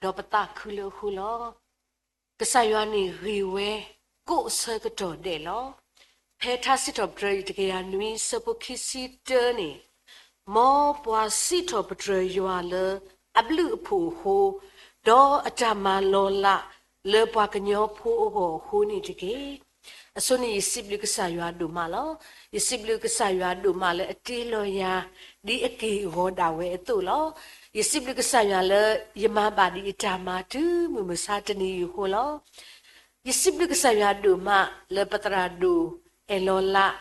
ဒီးပသးခုလၢအဃိလီၤ. ကစၢ်ယွၤန့ၣ်ဂ့ၤဝဲ ကိးဆၢကတီၢ်ဒဲးလီၤ. ဖဲထါစံးထီၣ်ပတြၢၤ တကယၤနွံဆၢဖိခံဆံတၢန့ၣ်, မ်ပှၤစံးထီၣ်ပတြၢၤယွၤလၢအဘျုးအဖှိၣ်အဃိ, ဒီးအတၢ်မၤလီၤလးလၢပှၤကညီဖိအဂီၢ်အဃိန့ၣ်တက့ၢ်. အဆိန့ၣ်ယစံးဘျုးကစၢ်ယွၤဒိၣ်မးလီၤ. ယစံးဘျုးကစၢ်ယွၤဒိၣ်မးလၢအတ့လီၤယၤ ဒ်အက့ၢ်အဂီၤဒၣ်ဝဲအသိးလီၤ. ယစံးဘျုးကစၢ်ယွၤလၢ ယမၤဘၣ်ဒံးအတၢ်မၤတုၤမုၢ်မဆါတနံၤအံၤအဃိလီၤ. ယစံးဘျုးကစၢ်ယွၤဒိၣ်မးလၢပသရၣ်ဒိၣ်အဲၣ်လီၤလး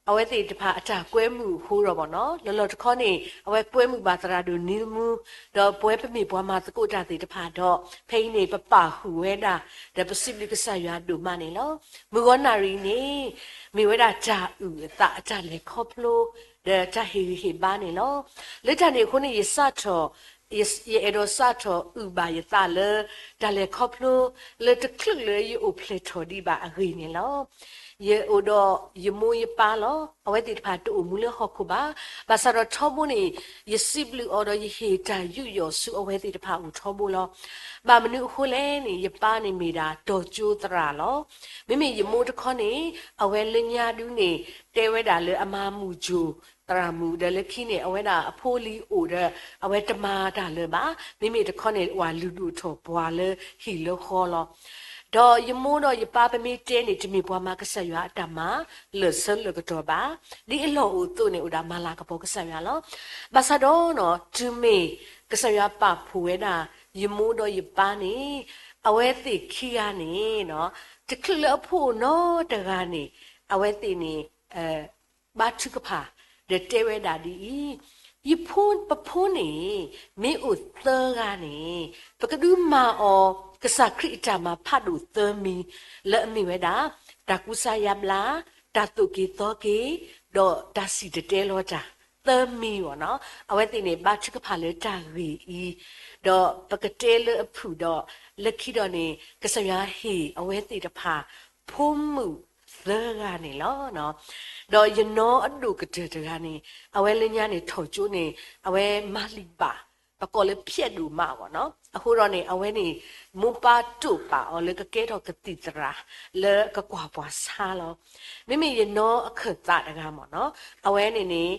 အဝဲသ့ၣ်တဖၣ်အတၢ်ကွဲမုာ်အဃိဒီးဘၣ်နီၤ, လီၤလီၤတခီန့ၣ် အဝဲကွဲမုာ်ဘၣ်သရၣ်ဒိၣ်နံၤမူ, ဒီးပဝဲပမ့ၢ်ပှၤမၤသကိးတၢ်သ့ၣ်တဖၣ်ဒီး ဖဲအံၤန့ၣ် ပပာ်ဃုာ်ဝဲဒၣ် ဒီးပစံးဘျုးကစၢ်ယွၤဒိၣ်မးန့ၣ်လီၤ. မုၢ်ဂီၤနၣ်ရံၣ်န့ၣ် မ့ၢ်ဝဲဒၣ်တၢ်အုၣ်အသးအတၢ်လဲၤခီဖျိ ဒီးတၢ်ဟ့ၣ်ဂံၢ်ဟ့ၣ်ဘါန့ၣ်လီၤ. လၢတၢ်န့ၣ်အဃိန့ၣ် ယစးထီၣ် ယ ယအဲၣ်ဒိးစးထီၣ်အုၣ်ဘၣ်ယသးလၢ တၢ်လဲၤခီဖျိ လၢတချုးလၢယအိၣ်ဖျဲၣ်ထီၣ်ဒံးဘၣ်အဂ့ၢ်န့ၣ်လီၤ. ယအိၣ်ဒီးယမိၢ်ယပၢ်လီၤ. အဝဲသ့ၣ်တဖၣ်တအိၣ်မူလၢဟီၣ်ခိၣ်ဘၣ်. ဘၣ်ဆၣ်ဒီးထီဘိန့ၣ် ယစံးဘျုးအီၤဒီးယဟ့ၣ်တၢ်ယူးယီၣ်ဆူအဝဲသ့ၣ်တဖၣ်အအိၣ်ထီဘိလီၤ. ဘၣ်မနုၤအဃိလဲၣ်န့ၣ် ယပၢ်န့ၣ်မ့ၢ်ဒၣ်တီၤကၠိသရၣ်လီၤ. မ့မ့ၢ်ယမိၢ်တခီန့ၣ် အဝဲလၢညါဒုန့ၣ် တဲဝဲဒၣ်လၢအမၤမုၢ်ကၠိၣ် သရၣ်မုၣ်ဒီးလၢခံန့ၣ် အဝဲဒၣ်အဖိလံၤအိၣ်ဒီး အဝဲတမၤတၢ်လၢၤဘၣ်. မ့မ့ၢ်တခီန့ၣ် ဝၤလုၢ်ဒိၣ်ထီၣ်ပှၤလၢဟံၣ်လၢဃီလီၤ. ဒီးယမိၢ်ဒီးယပၢ်ပမ့ၢ်တဲန့ၣ် တမ့ၢ်ပှၤမၤကစၢ်ယွၤအတၢ်မၤ လၢာ်ဆၢလၢာ်ကတီၢ်ဘၣ်. ဒ်အလီၢ်အိၣ်အသိးန့ၣ် အိၣ်ဒၣ်မၤလၤကပီၤကစၢ်ယွၤလီၤ. ဘၣ်ဆၣ်ဒီးနီၤ တုၤမ့ၢ်ကစၢ်ယွၤပာ်ဖှိၣ်ဝဲဒၣ် ယမိၢ်ဒီးယပၢ်န့ၣ် အဝဲသ့ၣ်ခံဂၤန့ၣ်နီၤ တချုးလၢအဖိအိၣ်နီတဂၤန့ၣ် အဝဲသ့ၣ်န့ၣ် ဘါထုကဖၣ် ဒီးတဲဝဲဒၣ်ဒ်အံၤ, ယဖိ ပဖိန့ၣ် မ့ၢ်အိၣ်သၢဂၤန့ၣ် ပကဒုးမၤအီၤ ကစၢ်ခရံာ်အတၢ်မၤဖးဒိၣ်သၢမံၤ လၢအမ့ၢ်ဝဲဒၣ် တၢ်ကူစါယါဘျါ, တၢ်သိၣ်က့ၤသီက့ၤ, ဒီးတၢ်စံၣ်တဲၤတဲလီၤတၢ် သၢမံၤဘၣ်နီၤ. အဝဲသ့ၣ်န့ၣ် ဘါထုကဖၣ်လၢတၢ်ဂ့ၢ်အံၤ, ဒီးပကတဲလၢအဖုၣ်ဒီး လၢခံဒီးန့ၣ် ကစၢ်ယွၤဟ့ၣ်အဝဲသ့ၣ်တဖၣ် ဖိမုၣ်သၢဂၤန့ၣ်လီၤ. ဒီးယနီၢ်အဒိၣ်ကတၢၢ်တဂၤန့ၣ် အဝဲလၢညါန့ၣ် ထီၣ်ကၠိန့ၣ် အဝဲမၤလံာ်ဘၣ်, ပကိးလၢဖျဲးဒိၣ်မးဘၣ်နီၤ. အဃိဒီးန့ၣ် အဝဲန့ၣ် မိၢ်ပၢ်တိာ်ပာ်အီၤလၢကကဲထီၣ်ကသံၣ်သရၣ် လၢကကွၢ်ပှၤဆါလီၤ. မ့မ့ၢ်ယနီၢ်အခၢၣ်သးတဂၤမ့ၢ်နီၤ, အဝဲန့ၣ်န့ၣ်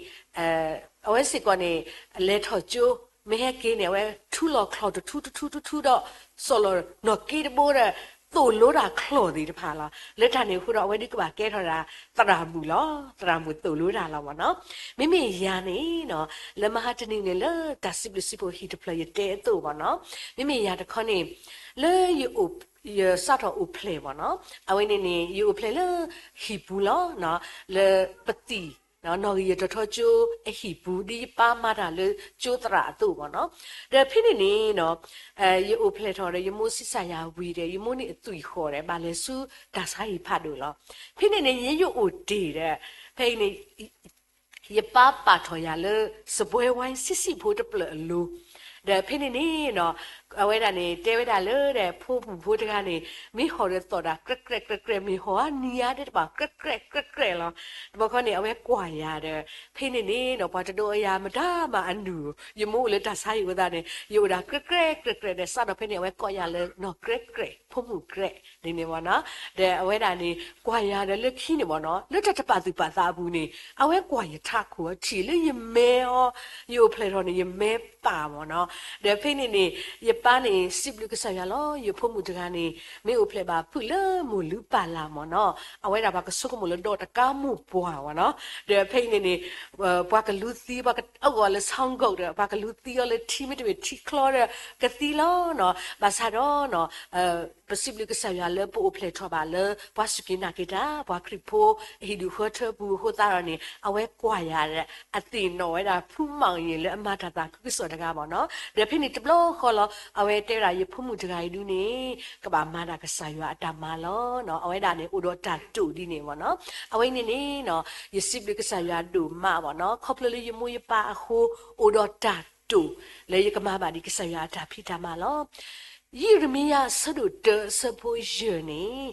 အဝဲစ့ၢ်ကီးန့ၣ် လဲၤထီၣ်ကၠိ မ့ၢ်ဟဲက့ၤန့ၣ် အဝဲထူလီၤချီၣ်တထူတထူတထူဒီး စီၣ်လီၤနီၢ်က့တဘိဒီး သိၣ်လိတၢ်ချီၣ်သ့ၣ်တဖၣ်လီၤ. လၢတၢ်န့ၣ်အဃိဒီး အဝဲဒုးကဘၣ်ကဲထီၣ်ဒၣ် သရၣ်မုၣ်လီၤ. သရၣ်မုၣ်သိၣ်လိတၢ်လီၤမ့ၢ်နီၤ. မ့မ့ၢ်ယၤန့ၣ်နီၤ, လၢမဟါတနံၤန့ၣ် လၢတၢ်စံးဘျုးစံးဖှိၣ်ဟံၣ်တဖျၢၣ်ယတဲအသိးမ့ၢ်နီၤ, မ့မ့ၢ်ယၤတခီန့ၣ် လၢယအိၣ် ယစးထီၣ်အိၣ်ဖျဲၣ်မ့ၢ်နီၤ, အဝဲန့ၣ်န့ၣ် ယအိၣ်ဖျဲၣ်လၢဟံၣ်ပူၤလီၤ. လၢပသံၣ် နီၣ်ဂံၢ်ယတီၤထီကၠိအဟံၣ်ပူၤ ဒ်ယပၢ်မၤတၢ်လၢကၠိသရၣ်အသိးမ့ၢ်နီၤ. ဒီးဖဲန့ၣ်န့ၣ်နီၤ, ယအိၣ်ဖျဲၣ်ထီၣ်ဒီး ယမိၢ်ဆံးစၢ်ယၤဝံၤဒီး ယမိၢ်န့ၣ်အသွံၣ်ဃီၣ်ဒီး ဘၣ်လဲၤဆူတၢ်ဆါဟံၣ်ဖးဒိၣ်လီၤ. ဖဲန့ၣ်န့ၣ် ယအိၣ်တ့ၢ်ဒီး ဖဲအံၤန့ၣ် ယပၢ်ပာ်ထီၣ်ယၤလၢ စပွဲဝဲဆံးဆံးဖိတဖျၢၣ်အလိၤ, ဒီးဖဲန့ၣ်န့ၣ်နီၤ, အဝဲဒၣ်န့ၣ် တဲဝဲဒၣ်လၢဒီး ဖိမုၣ်ဖိတဂၤန့ၣ် မ့ၢ်ဟီၣ်ဒီးသီၣ်တၢ်ကြဲးကြဲးကြဲးကြဲး မ့ၢ်ဟီၣ်ဧါနံၤဧါဒဲးတဘၣ် ကြဲးကြဲးကြဲးကြဲးလီၤ. တဘျီခီန့ၣ် အဝဲကွၢ်ယၤဒီး ဖဲန့ၣ်န့ၣ်နီၤ ပှၤတဒိးအီယၤမတၤမၤအနုၢ်, ယမိၢ်အိၣ်လၢတၢ်ဆါဟံၣ်အဃိသတးန့ၣ် ယအိၣ်ဒၣ်ကြဲးကြဲးကြဲးကြဲးဒီး စးထီၣ်ဖဲန့ၣ် အဝဲကိးယၤလၢနီၢ်ကြဲးကြဲး ဖိမုၣ်ကြဲး ဒ်န့ၣ်မ့ၢ်နီၤ. ဒီးအဝဲဒၣ်န့ၣ် ကွၢ်ယၤဒီးလၢခံန့ၣ်မ့ၢ်နီၤ, လၢတၢ်တပာ်သူၣ်ပာ်သးအပူၤန့ၣ် အဝဲကွၢ်ယထးခိၣ်အထံၣ်လၢယမဲအီၤ, ယအိၣ်ဖျဲၣ်ထီၣ်န့ၣ် ယမဲပာ်မ့ၢ်နီၤ. ဒီးဖဲန့ၣ်န့ၣ် ယပၢ်န့ၣ် စံးဘျုးကစၢ်ယွၤလီၤ, ယဖိမုၣ်တဂၤန့ၣ် မ့ၢ်အိၣ်ဖျဲၣ်ဘၣ်ဖုၣ်လၢမိၢ်လုၢ်ပၢ်လၢ်မ့ၢ်နီၤ, အဝဲဒၣ်ပှၤကဆိကမိၣ်လၢဒီးတကါမိၢ်ပှၢ်မ့ၢ်နီၤ. ဒီးဖဲအံၤန့ၣ်န့ၣ် ပှၤကလူၤသံ ပှၤကအီၣ်ဂီၤလၢ ဆၣ်ကိၣ် ဒီး ပှၤကလူၤသံအီၤလၢထံ မ့တမ့ၢ်ထံချီဒီး ကသံလီၤနီၤ. ဘၣ်ဆၣ်ဒီးနီၤ ပစံးဘျုးကစၢ်ယွၤလၢပအိၣ်ဖျဲၣ်ထီၣ်ဘၣ်လၢ ပှၤစူၢ်က့ၤနာ်က့ၤတၢ် ပှၤခရံာ်ဖိအဟံၣ်ဒူၣ်ဃၢထၢပူၤအဃိသတးဒီးန့ၣ် အဝဲကွၢ်ယၤဒီး အသ့ၣ်နီၣ်ဝဲဒၣ် ဖုမၣ်ယ့ၤ လၢအမၤတၢ်သးခုကစီၣ်တဂၤမ့ၢ်နီၤ. ဒီးဖဲန့ၣ်တဘျီဃီလီၤ အဝဲတဲဝဲဒၣ် ယဖိမုၣ်တဂၤအံၤဒုန့ၣ် ကဘၣ်မၤဒၣ်ကစၢ်ယွၤအတၢ်မၤလီၤနီၤ. အဝဲဒၣ်န့ၣ် အိၣ်ဒီးတၢ်တိာ်ဒ်န့ၣ်မ့ၢ်နီၤ. အဝဲန့ၣ်န့ၣ်နီၤ ယစံးဘျုးကစၢ်ယွၤဒိၣ်မးမ့ၢ်နီၤ ခီဖျိလၢယမိၢ်ယပၢ်အဃိ အိၣ်ဒီးတၢ်တိာ် လၢယကမၤဘၣ်ဒံးကစၢ်ယွၤအတၢ်ဖံးတၢ်မၤလီၤ. ယံးရမံယၤအဆၢဒိၣ်တၢအဆၢဖိယဲၢ်န့ၣ်,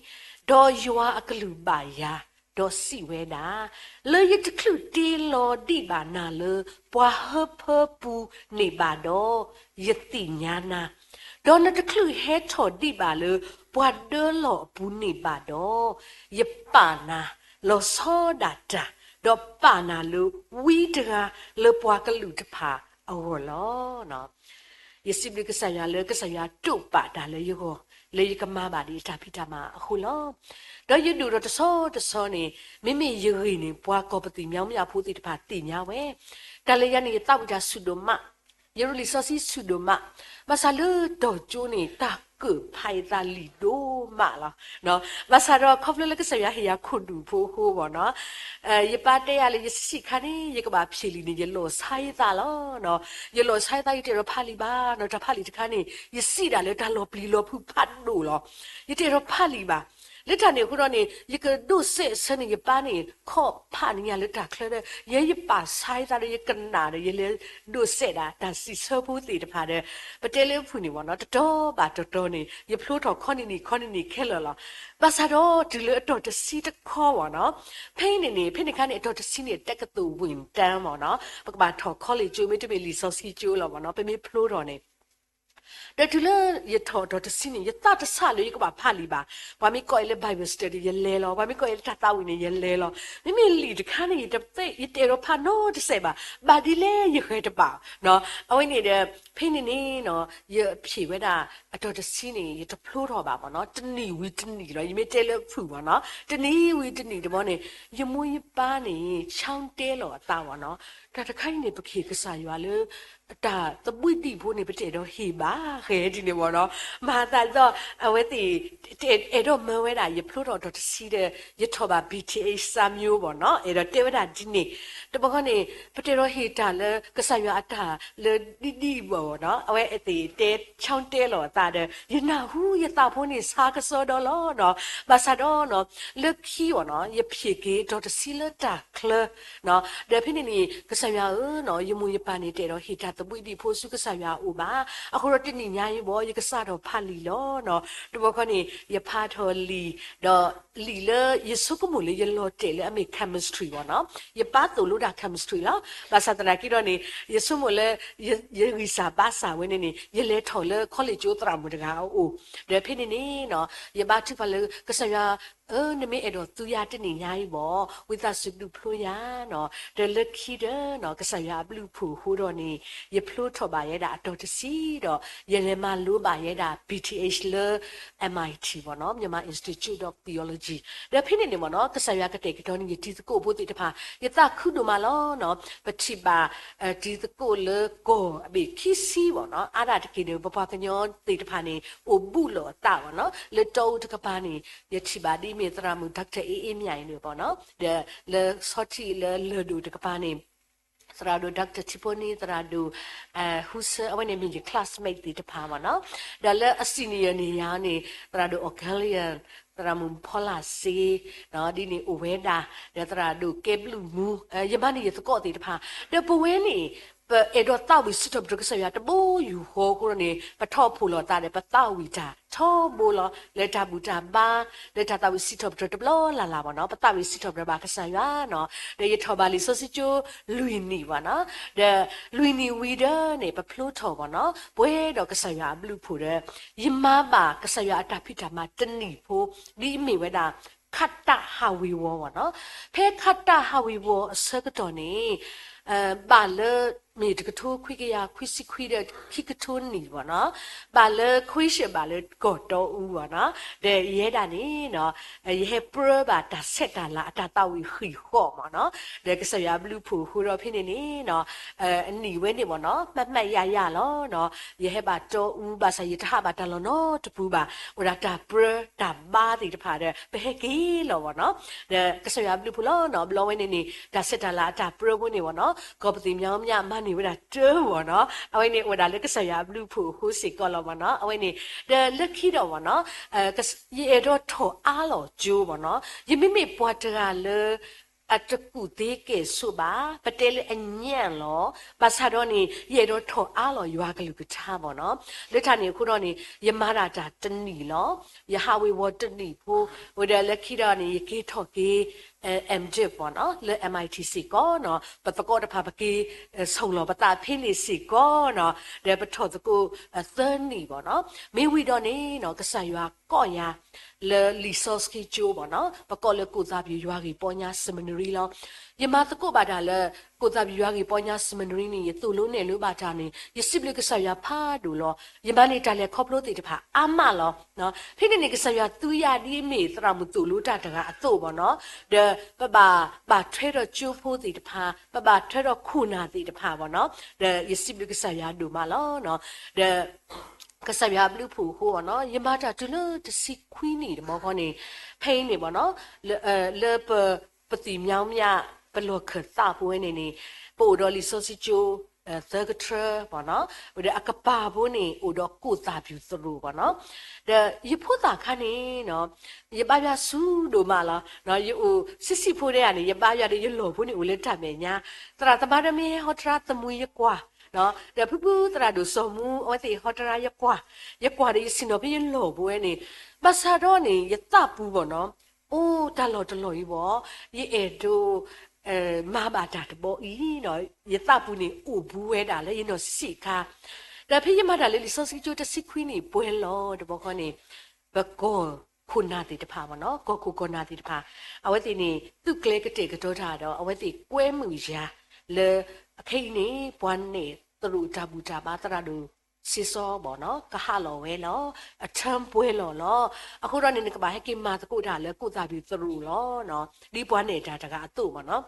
ဒီးယွၤအကလုၢ်ဘၣ်ယၤ, ဒီးစံးဝဲဒၣ်, လၢယတချုးတ့လီၤဒံးဘၣ်နၤလၢပှၤဟၢဖၢပူၤန့ၣ်ဘၣ်ဒီး, ယသ့ၣ်ညါနၤ, ဒီးနတချုးဟဲထီၣ်ဒံးဘၣ်လၢပှၤဒၢလီၢ်အပူၤန့ၣ်ဘၣ်ဒီး, ယပာ်နၤလီၤဆီဒၣ်တၢ်, ဒီးပာ်နၤလၢဝံတဂၤလၢပှၤကလုာ်တဖၣ်အဂီၢ်လီၤ. ယစံးဘျုးကစၢ်ယွၤလၢကစၢ်ယွၤတိာ်ပာ်တၢ်လၢယဂီၢ်, လၢယကမၤဘၣ်ဒံးအတၢ်ဖံးတၢ်မၤအဃိလီၤ. ဒီးယဒိၣ်ထီၣ်တဆီတဆီန့ၣ်, မ့မ့ၢ်ယဂ့ၢ်န့ၣ် ပှၤကီၢ်ပသံၣ်မၠီမၠၣ်ဖိသ့ၣ်တဖၣ်သ့ၣ်ညါဝဲ, တၢ်လၢယၤန့ၣ် ယသးဝံၣ်တၢ်ဆူၣ်ဒိၣ်မး, ယရူးလံာ်စီဆှံဆူၣ်ဒိၣ်မး, ဘၣ်ဆၣ်လၢတီၢ်ကၠိန့ၣ် တၢ်ကၢၣ်ဖးယသးလံာ်ဒိၣ်မးလီၤ. ဘၣ်ဆၣ်ဒီးခီဖျိလၢကစၢ်ယွၤဟ့ၣ်ယၤခိၣ်နူာ်ဖိအဃိဘၣ်နီၤ, ယပၢ်တဲယၤလၢယဆံးဆံးခါန့ၣ် ယကဘၣ်ဖျ့ၣ်လံာ်န့ၣ် ယလီၤဆါယသးလီၤ. ယလီၤဆါယသး ယတအဲၣ်ဒိးဖးလံာ်ဘၣ်နီၤ, တၢ်ဖးလံာ်တခါန့ၣ် ယစံးဒၣ်လၢတၢ်လီၤပျံၤလီၤဖုးဖးဒိၣ်လီၤ. ယတအဲၣ်ဒိးဖးလံာ်ဘၣ်. လၢတၢ်န့ၣ်အဃိဒီးန့ၣ် ယကဒိးစဲးဆၢန့ၣ် ယပၢ်န့ၣ် ခီၣ်ဖးနံၤညါလၢတၢ်ချၢဒီး ယဲယပာ်ဆါယသးဒီး ယကနၣ်ဒီး ယလဲၤဒိးစဲးဒၣ်တၢ်စံးဆၢဖိသ့ၣ်တဖၣ်ဒီး ပတဲလၢဖုၣ်န့ၣ်ဘၣ်နီၤ, တတီၤဘၣ်တတီၤန့ၣ် ယဖျိထီၣ်ခီနံၤနံၤခီနံၤနံၤခဲလၢာ်လီၤ. ဘၣ်ဆၣ်ဒီးတုၤလၢအတီၢ်တဆံတခီဘၣ်နီၤ, ဖဲအံၤန့ၣ်န့ၣ် ဖဲန့ၣ်အခါန့ၣ် အတီၢ်တဆံန့ၣ် တက္ကသိုလ်ဝင်တန်းဘၣ်နီၤ, ပကဘၣ်ထီၣ် college ကၠိ မ့တမ့ၢ်လံာ်စီဆှံကၠိလီၤဘၣ်နီၤ, ပမ့ၢ်ဖျိထီၣ်န့ၣ် ဒီးတုၤလၢယထီၣ်အတီၢ်တဆံန့ၣ် ယသးတဆးလၢယကဘၣ်ဖးလံာ်ဘၣ်. ပှၤမ့ၢ်ကိးအီၤလၢ Bible study ယလဲၤလီၤ, ပှၤမ့ၢ်ကိးအီၤလၢတၢ်သးဝံၣ်န့ၣ် ယလဲၤလီၤ. မ့မ့ၢ်လံာ်တခါန့ၣ် ယတအဲၣ်ဒိးဖးနီတစဲးဘၣ်, ဘၣ်ဒ်လဲၣ်ယဃဲၤတဘၣ်. အဝဲန့ၣ်ဒီး ဖဲန့ၣ်န့ၣ်နီၤ ယဖျ့ၣ်ဝဲဒၣ်အတီၢ်တဆံန့ၣ် ယတဖျိထီၣ်ဘၣ်ဘၣ်နီၤ, တနံၣ်ဝံၤတနံၣ်လီၤ, ယမ့ၢ်တဲလၢဖုၣ်ဘၣ်နီၤ, တနံၣ်ဝံၤတနံၣ်တဘျီန့ၣ် ယမိၢ်ယပၢ်န့ၣ် ဆီတဲလီၤအသးဘၣ်နီၤ, တၢ်တခါအံၤန့ၣ် ပကဟ့ၣ်ကစၢ်ယွၤလၢ တၢ်သဘှံးဒံးဖိန့ၣ် ပတအဲၣ်ဒိးဟ့ၣ်ဘၣ် ဃဲၤဒ်န့ၣ်ဘၣ်နီၤ, မၤသးဒ်သိး အဝဲသ့ၣ် အဲၣ်ဒိးမၢဝဲဒၣ် ယဖျိထီၣ်အတီၢ်တဆံဒီး ယထီၣ်ဘၣ် B T H စၢ်မျိၤဘၣ်နီၤ, အဲၣ်ဒိးတဲဝဲဒၣ်ဒ်န့ၣ်, တဘျီဃီန့ၣ် ပတအဲၣ်ဒိးဟ့ၣ်တၢ်လၢကစၢ်ယွၤအတၢ်လၢဒ်ဒ်ဘၣ်နီၤ, အဝဲသ့ၣ်တဲ ဆီတဲလီၤအသးဒီး ယနၢ်ဟူယသးဖိန့ၣ် ဆါကစီဒီလီၤနီၤ, ဘၣ်ဆၣ်ဒီးနီၤ လၢခံဘၣ်နီၤ ယဖျ့ၣ်က့ၤအတီၢ်တဆံလၢတၢ်ချၢ ဒီးဖဲန့ၣ်န့ၣ် ကစၢ်ယွၤဧၢနီၤ, ယမိၢ်ယပၢ်န့ၣ် တအဲၣ်ဒိးဟ့ၣ်တၢ်သဘှံးဒံးဖိဆူကစၢ်ယွၤအအိၣ်ဘၣ်. အဃိဒီးတနံၤညါအံၤဘၣ် ယကစးထီၣ်ဖးလံာ်လီၤနီၤ. တဘျီဃီန့ၣ် ယဖးထီၣ်လံာ်, ဒီးလံာ်လၢယဆိကမိၣ်လၢယလီၤတဲာ်လၢအမ့ၢ် chemistry ဘၣ်နီၤ, ယပၢ်သိၣ်လိဒၣ် chemistry လီၤ. ဘၣ်ဆၣ်သနာ်က့ဒီးန့ၣ် ယဆိကမိၣ်လၢ ယဂံၢ်စၢ်ဘါစၢ်ဝဲန့ၣ်န့ၣ် ယလဲၤထီၣ်လၢ college ကၠိသရၣ်မုၣ်တဂၤအအိၣ်, ဒီးဖဲန့ၣ်န့ၣ်နီၤ ယဘါထုကဖၣ်လၢကစၢ်ယွၤ အၢ နမ့ၢ်အဲၣ်ဒိးသူယၤတနံၤညါအံၤဘၣ်, ဝံသးစူၤဒုးဖျိယၤနီၤ. ဒီးလၢခံဒီးနီၤ ကစၢ်ယွၤအဘျုးအဖှိၣ်အဃိဒီးန့ၣ် ယဖျိထီၣ်ဘၣ်ယဲဒၣ်အတီၢ်တဆံဒီး ယလဲၤမၤလိဘၣ်ယဲဒၣ် B T H လၢ M I T ဘၣ်နီၤ, Myanmar Institute of Theology. ဒီးဖဲန့ၣ်န့ၣ်ဘၣ်နီၤ ကစၢ်ယွၤကတဲာ်ကတီၤန့ၢ်ယတံၤသကိးဖိသ့ၣ်တဖၣ် ယသးခုဒိၣ်မးလီၤနီၤ. ပထံၣ်ဘၣ် တံၤသကိးလၢကီၢ်အဘ့ၣ်ခံဆံဘၣ်နီၤ, အါဒၣ်တက့ၢ်ဒီး ပပှၤကညီသ့ၣ်တဖၣ်န့ၣ် အိၣ်ဘူးလိာ်အသးဘၣ်နီၤ. လၢတီအူတကပၤန့ၣ် ယထံၣ်ဘၣ်ဒ်မ့ၢ်သရၣ်မုၣ် Doctor အ့အ့မၠၣ်အံၤန့ၣ်ဘၣ်နီၤ, ဒီးလၢဆီထံးလၢလၢၢ်ဒိၣ်တကပၤန့ၣ် သရၣ်ဒိၣ် Doctor ထံဖိနံၤ သရၣ်ဒိၣ် ဟူဆၢ အဝဲန့ၣ်မ့ၢ်ယ classmate သ့ၣ်တဖၣ်ဘၣ်နီၤ. ဒီးလၢအ senior န့ၣ်ယၤန့ၣ် သရၣ်ဒိၣ် အီၣ်ကဲလံယၣ်, သရၣ်မုၣ်ဖီလာ်စ့, ဒ်န့ၣ်အိၣ်ဝဲဒၣ်, ဒီးသရၣ်ဒိၣ်ကဲဘျုးမူ, ယမါန့ၣ်ယသကိးသ့ၣ်တဖၣ်, ဒီးပဝဲန့ၣ် ပအဲၣ်ဒိးသးဝံၣ်စံးထီၣ်ပတြၢၤကစၢ်ယွၤတဘိယူၢ်ဃီအဃိဒီးန့ၣ် ပထီၣ်ဖှိၣ်လိာ်သးဒီး ပသးဝံၣ်တၢ်ထီဘိလီၤ. လၢတၢ်ဘူၣ်တၢ်ဘါ, လၢတၢ်သးဝံၣ်စံးထီၣ်ပတြၢၤတဘျီလၢ်လၢ်ဘၣ်နီၤ, ပသးဝံၣ်စံးထီၣ်ပတြၢၤဘၣ်ကစၢ်ယွၤနီၤ. ဒီးယထီၣ်ဘၣ်လံာ်စီဆှံကၠိလွံၢ်နံၣ်ဘၣ်နီၤ, ဒီးလွံၢ်နံၣ်ဝံၤဒီးန့ၣ် ပဖျိထီၣ်ဘၣ်နီၤ, ပှဲၤဒီးကစၢ်ယွၤအဘျုးအဖှိၣ်ဒီး ယမၤဘၣ်ကစၢ်ယွၤအတၢ်ဖံးတၢ်မၤတနံၣ်ဖိ ဒ်အမ့ၢ်ဝဲဒၣ် ခးတၢ်ဟးဝ့ၤဝီၤဘၣ်နီၤ. ဖဲခးတၢ်ဟးဝ့ၤဝီၤအဆၢကတီၢ်န့ၣ် ဘၣ်လၢ မ့ၢ်တကထိခွံကယၤခွံဆံခွံဒီးခံကထိနံၣ်ဘၣ်နီၤ, ဘၣ်လၢခွံဆံဘၣ်လၢကီၢ်တီအူဘၣ်နီၤ, ဒီးယဲဒၣ်န့ၣ်နီၤ ယဟဲပြၢဘၣ်တၢ်ဆဲးတၢ်လၤအတၢ်သးဝံၣ်ဃံးဃီမၣ်နီၤ, ဒီးကစၢ်ယွၤအဘျုးအဖှိၣ်အဃိဒီးဖဲန့ၣ်န့ၣ်နီၤ အနံၣ်ဝဲန့ၣ်မၣ်နီၤ မှတ်မှတ်ရရလီၤနီၤ, ယဟဲဘၣ်တီအူ ဘၣ်ဆၣ်ယတဟးဘၣ်တၢ်လီၢ်နီတပူၤဘၣ်, အိၣ်ဒၣ်တၢ်ပြၢတၢ်ဘါသ့ၣ်တဖၣ်ဒီး ပဟဲက့ၤလီၤမၣ်နီၤ, ဒီးကစၢ်ယွၤအဘျုးအဖှိၣ်လီၤနီၤ, ဘျီဝဲန့ၣ်န့ၣ် တၢ်ဆဲးတၢ်လၤအတၢ်ပြၢဖိန့ၣ်မၣ်နီၤ, ကီၢ်ပသံၣ်မၠီမၠၣ်မၤန့ၢ်ဝဲဒၣ်တၢမၣ်နီၤ, အဝဲန့ၣ်အိၣ်ဝဲဒၣ်လၢကစၢ်ယွၤအဘျုးအဖှိၣ်အဃိစ့ၢ်ကီးလီၤမၣ်နီၤ, အဝဲန့ၣ်, ဒီးလၢခံဒီးမၣ်နီၤ ယအဲၣ်ဒိးထီၣ်အါလီၤကၠိမၣ်နီၤ, ယမ့မ့ၢ်ပှၤတဂၤလၢ အတကူၣ်သ့ကဲၣ်ဆိးဘၣ်, ပတဲလၢအညံ့လီၤ, ဘၣ်ဆၣ်ဒီးန့ၣ် ယအဲၣ်ဒိးထီၣ်အါလီၤယွၤကလုၢ်ကထါမၣ်နီၤ, လၢတၢ်န့ၣ်အဃိဒီးန့ၣ် ယမၤတၢ်တၢ်တနံၣ်လီၤ, ယဟးဝ့ၤဝီၤတနံၣ်ဖိ, ဝဲဒီးလၢခံဒီးန့ၣ် ယက့ၤထီၣ်က့ၤ MDiv ဘၣ်နီၤ လၢ MIT စ့ၢ်ကီးနီၤ ပသကိးတဖၣ်ပက့ၤ ဆိၣ်လီၤပသးဖဲန့ၣ်စ့ၢ်ကီးနီၤ ဒီးပထီၣ်သကိးသၢနံၣ်ဘၣ်နီၤ မ့ၢ်ဝံၤဒီးန့ၣ်နီၤ ကစၢ်ယွၤကိးယၤ လၢလံာ်စီဆှံကၠိဘၣ်နီၤ ပကိးလၢ ကိုးသးပူၤ ယွၤဂ့ၢ်ပီညါ seminary လီၤ. ယမၤသကိးဘၣ်တၢ်လၢ ကိုးသးပူၤ ယွၤဂ့ၢ်ပီညါ seminary န့ၣ် ယသိၣ်လိနဲၣ်လိဘၣ်တၢ်န့ၣ် ယစံးဘျုးကစၢ်ယွၤဖးဒိၣ်လီၤ. ယမၤန့ၢ်တၢ်လဲၤခီဖျိသ့ၣ်တဖၣ်အါမးလီၤ. ဖဲန့ၣ်န့ၣ် ကစၢ်ယွၤသူယၤဒ်အမ့ၢ်သရၣ်မုၣ်သိၣ်လိတၢ်တဂၤအသိးဘၣ်နီၤ ဒီးပဘၣ်ဘၣ်ထွဲဒီးကၠိဖိသ့ၣ်တဖၣ် ပဘၣ်ထွဲဒီးခိၣ်နၢ်သ့ၣ်တဖၣ်ဘၣ်နီၤ ဒီးယစံးဘျုးကစၢ်ယွၤဒိၣ်မးလီၤ. ဒီး ကစၢ်ယွၤအဘျုးအဖှိၣ်အဃိဘၣ်နီၤ ယမၤတၢ်တုၤလၢတဆံခွံနံၣ်တဘျီဃီန့ၣ် ဖဲအံၤန့ၣ်ဘၣ်နီၤ လၢပ ပသံၣ်မၠါမၠါ ပလီၢ်ခၢၣ်သးပူၤဝဲန့ၣ်န့ၣ် ပအိၣ်ဒီးလံာ်စီဆှံကၠိ သၢကထြၢဘၣ်နီၤ ဒီးအကပၤဖိန့ၣ် အိၣ်ဒီး ကိုးသးပူၤ သရိာ်ဘၣ်နီၤ ဒီးယဖိသၣ်ခါန့ၣ်နီၤ ယဘါယွၤဆူၣ်ဒိၣ်မးလီၤ. ယအိၣ်ဆံးဆံးဖိဒဲးဧါန့ၣ် ယဘါယွၤဒီးယလီၢ်ဖိန့ၣ်အိၣ်လၢတၢ်မဲာ်ညါ သရၣ်သမါဒီးမ့ၢ်ဟဲဟီတရါသမူယကွၢ် ဒီးဖုဖုသရၣ်ဒိၣ်စီၤမူ အဝဲသ့ၣ်ဟီတရါယကွၢ် ယကွၢ်ဒီးယဆ့ၣ်နီၤဖဲယလီၢ်ဘိဝဲန့ၣ် ဘၣ်ဆၣ်ဒီးန့ၣ် ယသးပူၤဘၣ်နီၤ အိၣ်တၢ်လီၢ်တလီၢ်အံၤဘၣ် ယအဲၣ်ဒိး မၤဘၣ်တၢ်တဘီအံၤနီၤ ယသးပူၤန့ၣ် အိၣ်ဘူးဝဲဒၣ်လၢယနီၢ်ဆံးဆံးအခါ ဒီးဖဲယမၤတၢ်လၢလံာ်စီဆှံကၠိတဆံခွံနံၣ်ပှဲၤလီၤတဘျီဃီန့ၣ် ပကီၢ်ခိၣ်နၢ်သ့ၣ်တဖၣ်ဘၣ်နီၤ ကီၢ်ခိၣ်ကီၢ်နၢ်သ့ၣ်တဖၣ် အဝဲသ့ၣ်န့ၣ် သုးကျဲၤကတဲာ်ကတီၤတၢ်ဒီး အဝဲသ့ၣ်ကွဲမုာ်ယၤလၢ အခဲအံၤန့ၣ် ပှၤနဲၣ်သရိာ်တၢ်ဘူၣ်တၢ်ဘါသရၣ်ဒိၣ် စ့စီဘၣ်နီၤ ကဟးလီၤဝဲလီၤ အထၢၣ်ပှဲၤလီၤလီၤ. အဃိဒီးန့ၣ် နကဘၣ်ဟဲက့ၤမၤသကိးတၢ်လၢ ကိုးသးပူၤ သရိာ်လီၤ ဒ်ပှၤနဲၣ်တၢ်တဂၤအသိးဘၣ်နီၤ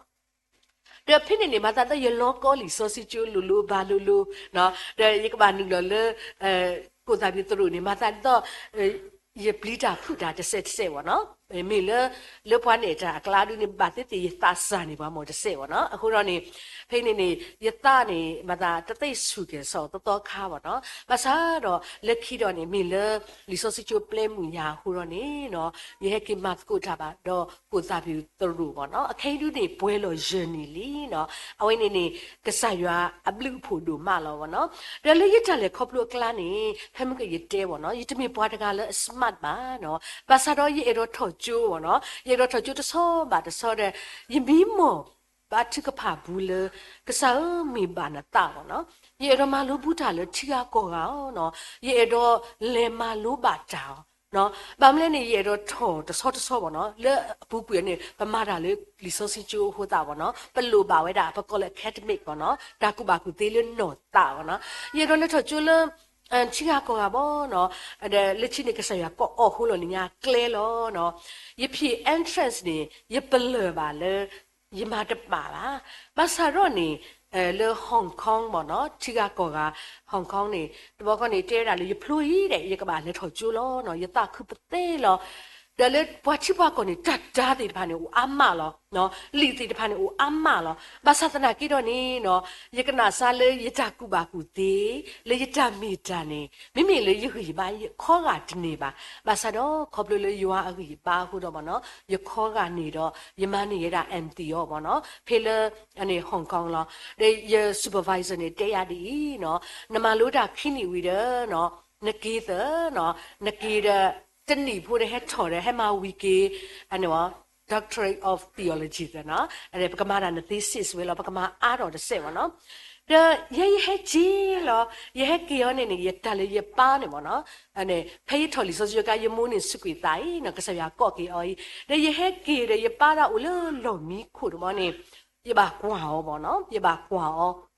ဒီးဖဲန့ၣ်န့ၣ် မၤသးဒ်သိးယလီၤကီလံာ်စီဆှံကၠိလိၤလိၤဘၣ်လိၤလိၤ ဒီးယကဘၣ်နုာ်လီၤလၢ ကိုးသးပူၤ သရိာ်န့ၣ် မၤသးဒ်သိး ယပျံၤတၢ်ဖုးတၢ်တစဲးတစဲးဘၣ်နီၤ မ့ၢ်လၢ လၢပှၤနဲၣ်တၢ်အကျါဒုန့ၣ် ဘၣ်သ့ၣ်သ့ၣ်ယသးစၢ်န့ၢ်ပှၤမ့ၢ်တစဲးဘၣ်နီၤ အဃိဒီးန့ၣ် ဖဲန့ၣ်န့ၣ် ယသးန့ၣ် မၤသးတသ့ဆူၣ်ကဲၤဆီၣ်သီသီခါဘၣ်နီၤ ဘၣ်ဆၣ်ဒီးလၢခံဒီးန့ၣ် မ့ၢ်လၢ လံာ်စီဆှံကၠိပျဲမုာ်ယၤအဃိဒီးန့ၣ်နီၤ ယဟဲက့ၤမၤသကိးတၢ်ဘၣ်ဒီး ကိုးသးပူၤ သရိာ်ဘၣ်နီၤ အခဲအံၤဒုန့ၣ် ပှဲၤလီၤယဲၢ်နံၣ်လံနီၤ အဝဲန့ၣ်န့ၣ် ကစၢ်ယွၤအဘျုးအဖှိၣ်ဒိၣ်မးလီၤဘၣ်နီၤ ဒီးလၢယတၢ်လဲၤခီဖျိအကျါန့ၣ် ဖဲမုၢ်ကယတဲဘၣ်နီၤ ယတမ့ၢ်ပှၤတဂၤလၢအ smart ဘၣ်နီၤ ဘၣ်ဆၣ်ဒီးယအဲၣ်ဒိးထီၣ်ကၠိဘၣ်နီၤ ယအဲၣ်ဒိးထီၣ်ကၠိတဆီဘၣ်တဆီဒီး ယမံမီၢ် ဘါထုကဖၣ်ဘူးလၢ ကစၢ်ဧၢ မ့ၢ်ဘၣ်နသးဘၣ်နီၤ ယအဲၣ်ဒိးမၤလိဘူးတၢ်လၢထံဂၤကီၢ်ဂၤအီၤနီၤ ယအဲၣ်ဒိးလဲၤမၤလိဘၣ်တၢ်အီၤ ဘၣ်မနုၤလဲၣ်န့ၣ် ယအဲၣ်ဒိးထီၣ်တဆီတဆီဘၣ်နီၤ လၢအပူၤကွံာ်န့ၣ် ပမၤတၢ်လၢလံာ်စီဆှံကၠိအဃိသတးဘၣ်နီၤ ပလိၣ်ဘၣ်ဝဲဒၣ် ပကိးလၢ academic ဘၣ်နီၤ တၢ်ကူၣ်ဘၣ်ကူၣ်သ့လၢနီၢ်သးဘၣ်နီၤ ယအဲၣ်ဒိးလဲၤထီၣ်ကၠိလၢ ထံဂၤကီၢ်ဂၤဘၣ်နီၤ ဒီးလၢခံန့ၣ် ကစၢ်ယွၤကိးအီၤဃိလီၤန့ၣ်ညါကျဲလီၤနီၤ ယဖံး entrance န့ၣ် ယပလၢၢ်ဘၣ်လၢ ယမၤတဘၣ်ဘၣ် ဘၣ်ဆၣ်ဒီးန့ၣ် လၢ Hong Kong ဘၣ်နီၤ ထံဂၤကီၢ်ဂၤ Hong Kong န့ၣ် တဘျီဃီန့ၣ် တဲဝဲဒၣ်လၢယဖျိအံၤဒီး ယကဘၣ်လဲၤထီၣ်ကၠိလီၤနီၤ ယသးခုပသ့လီၤ ဒီးလၢပှၤထံပှၤကီၢ်န့ၣ် တၢ်တာ်သ့ၣ်တဖၣ်န့ၣ် အိၣ်အါမးလီၤ လံာ်သ့ၣ်တဖၣ်န့ၣ် အိၣ်အါမးလီၤ ဘၣ်ဆၣ်သနာ်က့ဒီးန့ၣ်နီၤ ယကနၣ်စါလၢယတၢ်ကူၣ်ဘၣ်ကူၣ်သ့ လၢယတၢ်မ့ၢ်တၢ်န့ၣ် မ့မ့ၢ်လၢယဂံၢ်ယဘါ ယခီဂာ်တန့ၢ်ဘၣ် ဘၣ်ဆၣ်ဒီးခီဖျိလၢယွၤအဂံၢ်ယဘါအဃိဒီးဘၣ်နီၤ ယခီဂာ်န့ၢ်ဒီး ယမၤန့ၢ်ယဲဒၣ် M.Th အီၤဘၣ်နီၤ ဖဲလၢ Hong Kong လီၤ ဒီးယ supervisor န့ၣ် တဲယၤဒ်အံၤနီၤ နမၤလိတၢ်ခံနံၣ်ဝံၤဒီးနီၤ နက့ၤသၢနီၤ နက့ၤဒီး တနံၣ်ဖိဒီးဟဲထီၣ်ဒီး ဟဲမၤဝံၤက့ၤ Doctor of Theology သၢနီၤ ပကမၤတၢ်န thesis ဝဲလီၤ ပကမၤအါထီၣ်တစဲးဘၣ်နီၤ ဒီးယဲယဟဲက့ၤလီၤ ယဟဲက့ၤအီၤန့ၣ်န့ၣ် ယတၢ်လၢယပၢ်န့ၣ်ဘၣ်နီၤ ဖဲယထီၣ်လံာ်စီဆှံကါ ယမိၢ်န့ၣ်စူးကွံာ်သးအံၤနီၤ ကစၢ်ယွၤကိးက့ၤအီၤအံၤ ဒီးယဟဲက့ၤဒီးယပၢ်ဒၣ်အိၣ်လၢလီၢ်မံခိၣ်တဘျီန့ၣ် ယဘၣ်ကွၢ်အီၤဘၣ်နီၤ ယဘၣ်ကွၢ်အီၤ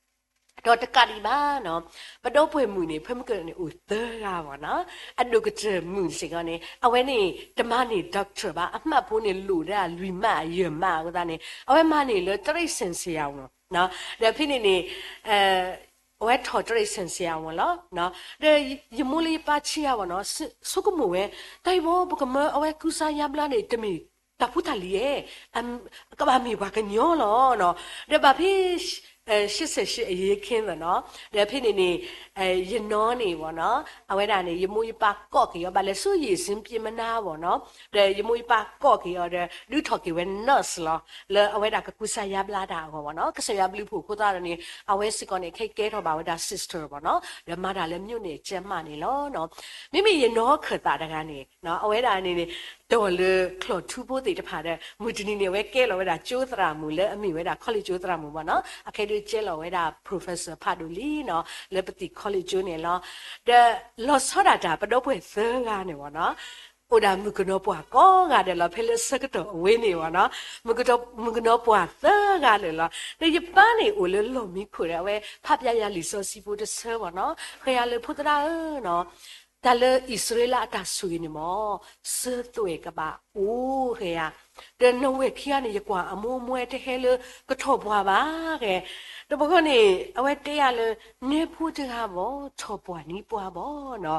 ဒီးတကးဒံးဘၣ်နီၤ ပဒီပုၢ်ဝဲၢ်မုၣ်န့ၣ် ဖဲမုၢ်ကန့ၣ်အိၣ်သၢဂၤဘၣ်နီၤ အဒိၣ်ကတၢၢ်မုၣ်စ့ၢ်ကီးန့ၣ် အဝဲန့ၣ် တမၤန့ၢ် doctor ဘၣ် အမှတ်ဖိန့ၣ်လိၣ်ဒၣ်လွံၢ်မှတ်ယဲၢ်မှတ်အဃိသတးန့ၣ် အဝဲမၤန့ၢ်လၢ တိရစ္ဆာန်ဆရာဝန် နီၤ ဒီးဖဲန့ၣ်န့ၣ် အဝဲထီၣ်တိရစ္ဆာန်ဆရာဝန်လီၤ ဒီးယမိၢ်လၢယပၢ်ဆံးယၤဘၣ်နီၤ ဆိကမိၣ်ဝဲ တၢ်အံၤဘၣ် ပကမၢအဝဲကူစါယါဘျါန့ၣ် တမ့ၢ်တၢ်ဖိတၢ်လံၤဧါ ကဘၣ်မ့ၢ်ပှၤကညီလီၤနီၤ ဒီးဘၣ်ဖဲ ရှစ်ဆယ့်ရှစ်အရေးအခင်းသ့ၣ်နီၤ, ဒီးဖဲန့ၣ်န့ၣ် ယနီၢ်န့ၣ်ဘၣ်နီၤ, အဝဲဒၣ်န့ၣ် ယမိၢ်ယပၢ်ကိးက့ၤအီၤ ဘၣ်လဲၤဆူ ရေစီးပျဉ်းမနါ ဘၣ်နီၤ, ဒီးယမိၢ်ယပၢ်ကိးက့ၤအီၤဒီး ဒုးထီၣ်က့ၤဝဲ nurse လီၤ. လၢအဝဲဒၣ်ကကူစါယါဘျါတၢ်အဂီၢ်ဘၣ်နီၤ, ကစၢ်ယွၤဘျုးဖှိၣ်အဃိသတးဒီးန့ၣ် အဝဲစ့ၢ်ကီးန့ၣ် ခဲအံၤကဲထီၣ်ဘၣ်ဝဲဒၣ် sister ဘၣ်နီၤ, ဒီးမၤတၢ်လၢ မြို့နယ်ကျန်းမာ န့ၣ်လီၤ. မ့မ့ၢ်ယနီၢ်ခၢၣ်သးတဂၤန့ၣ် အဝဲဒၣ်န့ၣ်န့ၣ် တီၢ်လၢချီၣ်ထူဖိသ့ၣ်တဖၣ်ဒီး မုၢ်တနံၤန့ၣ် အဝဲကဲလီၤဝဲဒၣ်ကၠိသရၣ်မုၣ်လၢအမ့ၢ်ဝဲဒၣ် college ကၠိသရၣ်မုၣ်ဘၣ်နီၤ, အခဲဒုးကဲလီၤဝဲဒၣ် professor ဖးဒိၣ်လံနီၤ လၢပသံၣ် college ကၠိန့ၣ်လီၤ. ဒီးလီၤဆီဒၣ်တၢ် ပဒီပုၢ်ဝဲၢ်သၢဂၤန့ၣ်ဘၣ်နီၤ အိၣ်ဒၣ်မုၣ်ကနီၤပှၢ်ကိးဂၤဒဲးလီၤ ဖဲလၢဆၢကတီၢ်အဝဲန့ၣ်ဘၣ်နီၤ, မုၣ်ကနီၤပှၢ်သၢဂၤလၢာ်လီၤ. ဒီးယပၢ်န့ၣ်အိၣ်လၢလီၢ်မံခိၣ်ဒီး အဝဲဖးပျဲယၤလံာ်စီဆှံဖိတဆၢဘၣ်နီၤ, ဃဲယၤလၢ ဖိသဒၣ်ဧၢနီၤ, တၢ်လၢအံၣ်စရ့လးအတၢ်ဆိၣ်ဂ့ၤန့ၣ်မ့ၢ် စၢၤသွဲၣ်ကဘၣ်အိၣ်ဃဲယၤ, ဒီးနဝဲၢ်ခံဂၤန့ၣ် ယကွၢ်အမိၢ်အမိၢ်တဟဲလၢကထီၣ်ပှၢ်ဘၣ်ဃဲ, ဒီးပဂီၢ်န့ၣ် အဝဲတဲယၤလၢ နဲဖိတဂၤဘၣ် ထီၣ်ပှၢ်နံၤပှၢ်ဘၣ်နီၤ,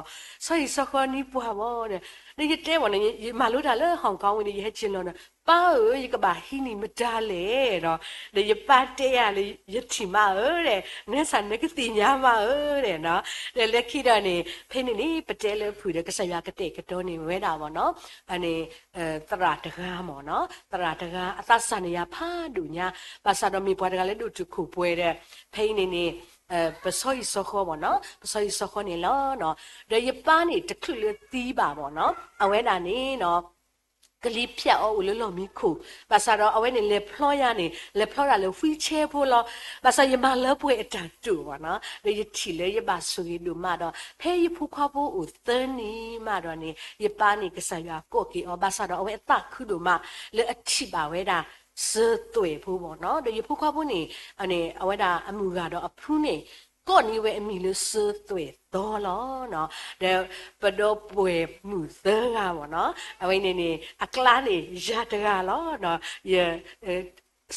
ဆီဟံၣ်ဆီဃီနံၤပှၢ်ဘၣ်ဒီး, ဒီးယတဲဘၣ်န့ၣ် ယမၤလိတၢ်လၢ Hong Kong ဝံၤန့ၣ် ယဟဲက့ၤလီၤဒီး ပၢ်ဧၢ ယကဘၣ်ဟံးန့ၢ်မတၤလဲၣ်ဒီး, ဒီးယပၢ်တဲယၤလၢ ယထံၣ်မးဧၢဒီး နဲဆၣ်နဲကသ့ၣ်ညါမးဧၢဒီးနီၤ, ဒီးလၢခံဒီးန့ၣ် ဖဲန့ၣ်န့ၣ် ပတဲလၢဖုၣ်ဒီး ကစၢ်ယွၤကတဲာ်ကတီၤန့ၢ်ဝဲဒၣ်ဘၣ်နီၤ, အန့ၣ် သရၣ်တဂၤမ့ၢ်နီၤ, သရၣ်တဂၤ အသးစၢ်န့ၢ်ယၤဖးဒိၣ်ညါ, ဘၣ်ဆၣ်ဒီးမ့ၢ်ပှၤတဂၤလၢဒိၣ်တုာ်ခိၣ်ပှဲၤဒီး ဖဲအံၤန့ၣ်န့ၣ် ပဆီဟံၣ်ဆီဃီဘၣ်နီၤ, ပဆီဟံၣ်ဆီဃီန့ၣ်လီၤ. ဒီးယပၢ်န့ၣ်တချုးလၢသံဘၣ်ဘၣ်နီၤ, အဝဲဒၣ်န့ၣ်နီၤ ကလံၤဖၠးအီၤအိၣ်လၢလီၢ်မံခိၣ်, ဘၣ်ဆၣ်ဒီးအဝဲန့ၣ်လဲၤဖျီယၤန့ၣ် လဲၤဖျီဒၣ်လၢ wheelchair ဖိလီၤ. ဘၣ်ဆၣ်ယမၤလၢပှဲၤအတၢ်တိာ်ဘၣ်နီၤ, ဒီးယထံၣ်လၢယဘၣ်ဆိၣ်ဂ့ၤဒိၣ်မးဒီး ဖဲယဖိခွါဖိအိၣ်သၢနံၣ်မးဒီးန့ၣ် ယပၢ်န့ၣ်ကစၢ်ယွၤကိးက့ၤအီၤ, ဘၣ်ဆၣ်ဒီးအဝဲအသးခုဒိၣ်မး လၢအထံၣ်ဘၣ်ဝဲဒၣ် စၢၤသွဲၣ်ဖိဘၣ်နီၤ, ဒီးယဖိခွါဖိန့ၣ် အဝဲဒၣ်အမုၢ်ဂၤဒီးအဖုန့ၣ် ကိးန့ၢ်ဝဲအမံၤလၢစၢၤသွဲၣ်သီလီၤ. ဒီးပဒီပုၢ်ဝဲၢ်မုၣ်သၢဂၤဘၣ်နီၤ, အဝဲန့ၣ်န့ၣ် အကျါန့ၣ်ယၤတဂၤလီၤ. ယ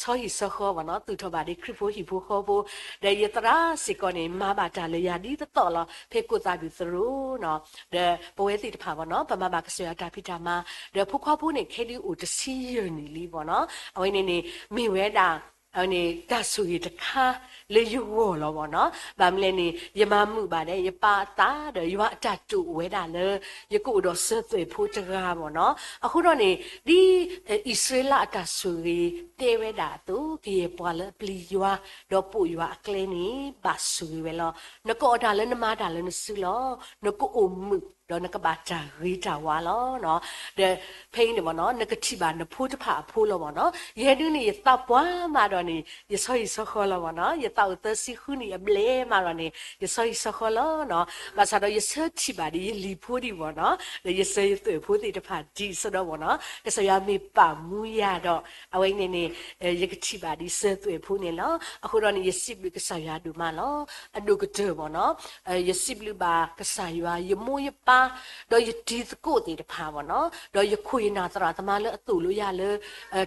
ဆီဟံၣ်ဆီဃီဘၣ်နီၤ, သူၣ်ထီၣ်ဘၣ်ဒ်ခရံာ်ဖိဟံၣ်ဖိဃီဖိ, ဒီးယသရၣ်စ့ၢ်ကီးန့ၣ် မၤဘၣ်တၢ်လၢယၤဒ်သိးသိးလီၤ ဖဲကိးသးဒုးသရိာ်နီၤ. ဒီးပဝဲသ့ၣ်တဖၣ်ဘၣ်နီၤ, ပမၤဘၣ်ကစၢ်ယွၤတၢ်ဖံးတၢ်မၤ, ဒီးဖိခွါဖိန့ၣ် ခဲဒုးအိၣ်တဆံယဲၢ်နံၣ်လံဘၣ်နီၤ, အဝဲန့ၣ်န့ၣ် မ့ၢ်ဝဲဒၣ် အဝဲန့ၣ်တၢ်ဆိၣ်ဂ့ၤတခါလၢယဂီၢ်လီၤဘၣ်နီၤ. ဘၣ်မနုၤလဲၣ်န့ၣ် ယမၤမုာ်ဘၣ်ဒီး ယပၢ်အသးဒီးယွၤအတၢ်တိာ်ဝဲဒၣ်လၢ ယကအိၣ်ဒီးစၢၤသွဲၣ်ဖိတဂၤဘၣ်နီၤ. အဃိဒီးန့ၣ် ဒ်အံၣ်စရ့လးအတၢ်ဆိၣ်ဂ့ၤတဲဝဲဒၣ်အသိး, ကယဲၢ်ပှၤလၢအပျံၤယွၤ ဒီးပိာ်ယွၤအကျဲန့ၣ် ဘၣ်ဆိၣ်ဂ့ၤဝဲလီၤ. နကအီၣ်တၢ်လၢနမၤတၢ်လၢနစုလီၤ. နကအိၣ်မုာ် ဒီးနကဘၣ်တၢ်ဂ့ၤတၢ်ဝါလီၤ. ဒီးဖဲအံၤန့ၣ်ဘၣ်နီၤ, နကထံၣ်ဘၣ်နဖိတဖၣ်အဖိလီၤဘၣ်နီၤ. ယဲဒုန့ၣ် ယသးပှၢ်မးဒီးန့ၣ် ယဆီဟံၣ်ဆီဃီလီၤဘၣ်နီၤ. ယသးအိၣ်သၢဆံဃုနံၣ်အဘျဲၣ်မးဒီးန့ၣ် ယဆီဟံၣ်ဆီဃီလီၤနီၤ. ဘၣ်ဆၣ်ဒီးယဆၢထံၣ်ဘၣ်ဒ်ယလံၤဖိဒံးဘၣ်နီၤ, ဒီးယစၢၤယသွဲၣ်ဖိသ့ၣ်တဖၣ်ဒံးအဃိဒီးဘၣ်နီၤ, ကစၢ်ယွၤမ့ၢ်ပာ်မူယၤဒီး အဝဲန့ၣ်န့ၣ် ယကထံၣ်ဘၣ်ဒ်စၢၤသွဲၣ်ဖိန့ၣ်လီၤ. အဃိဒီးန့ၣ် ယစံးဘျုးကစၢ်ယွၤဒိၣ်မးလီၤ. အဒိၣ်ကတၢၢ်ဘၣ်နီၤ, ယစံးဘျုးဘၣ်ကစၢ်ယွၤ ယမိၢ်ယပၢ် ဒီးယတံၤသကိးသ့ၣ်တဖၣ်ဘၣ်နီၤ, ဒီးယခိၣ်ယနၢ်သရၣ်သမါလၢအသိၣ်လိယၤလၢ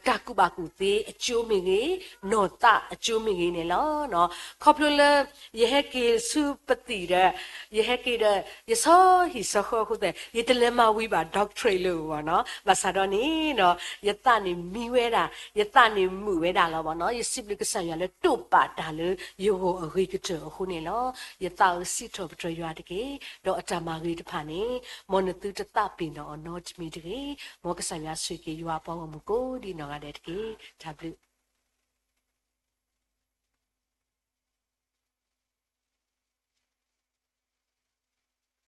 တၢ်ကူၣ်ဘၣ်ကူၣ်သ့အကျိၤမ့ၢ်ဂ့ၤ, နီၢ်သးအကျိၤမ့ၢ်ဂ့ၤန့ၣ်လီၤ. ခီဖျိလၢ ယဟဲက့ၤဆူပသံၣ်ဒီး ယဟဲက့ၤဒီး ယဆီဟံၣ်ဆီဃီအဃိသတး ယတလဲၤမၤဝံၤဘၣ် doctorate လၢၤဘၣ်နီၤ. ဘၣ်ဆၣ်ဒီးန့ၣ်နီၤ ယသးန့ၣ်မံဝဲဒၣ်, ယသးန့ၣ်မုာ်ဝဲဒၣ်လီၤဘၣ်နီၤ. ယစံးဘျုးကစၢ်ယွၤလၢတိာ်ပာ်တၢ်လၢယဂီၢ်အဂ့ၤကတၢၢ်အဃိန့ၣ်လီၤ. ယသးဧၢ စံးထီၣ်ပတြၢၤယွၤတက့ၢ်. ဒီးအတၢ်မၤဂ့ၤတဖၣ်န့ၣ် မ်နသုတသးပ့ၤနီၣ်အီၤနီတမံၤတဂ့ၤ. မ်ကစၢ်ယွၤဆိၣ်ဂ့ၤယွၤအပှၤဂီၢ်မုၢ်ကိးဒံးနီၢ်ဂၤဒဲးတက့ၢ်. တၢ်ဘျုး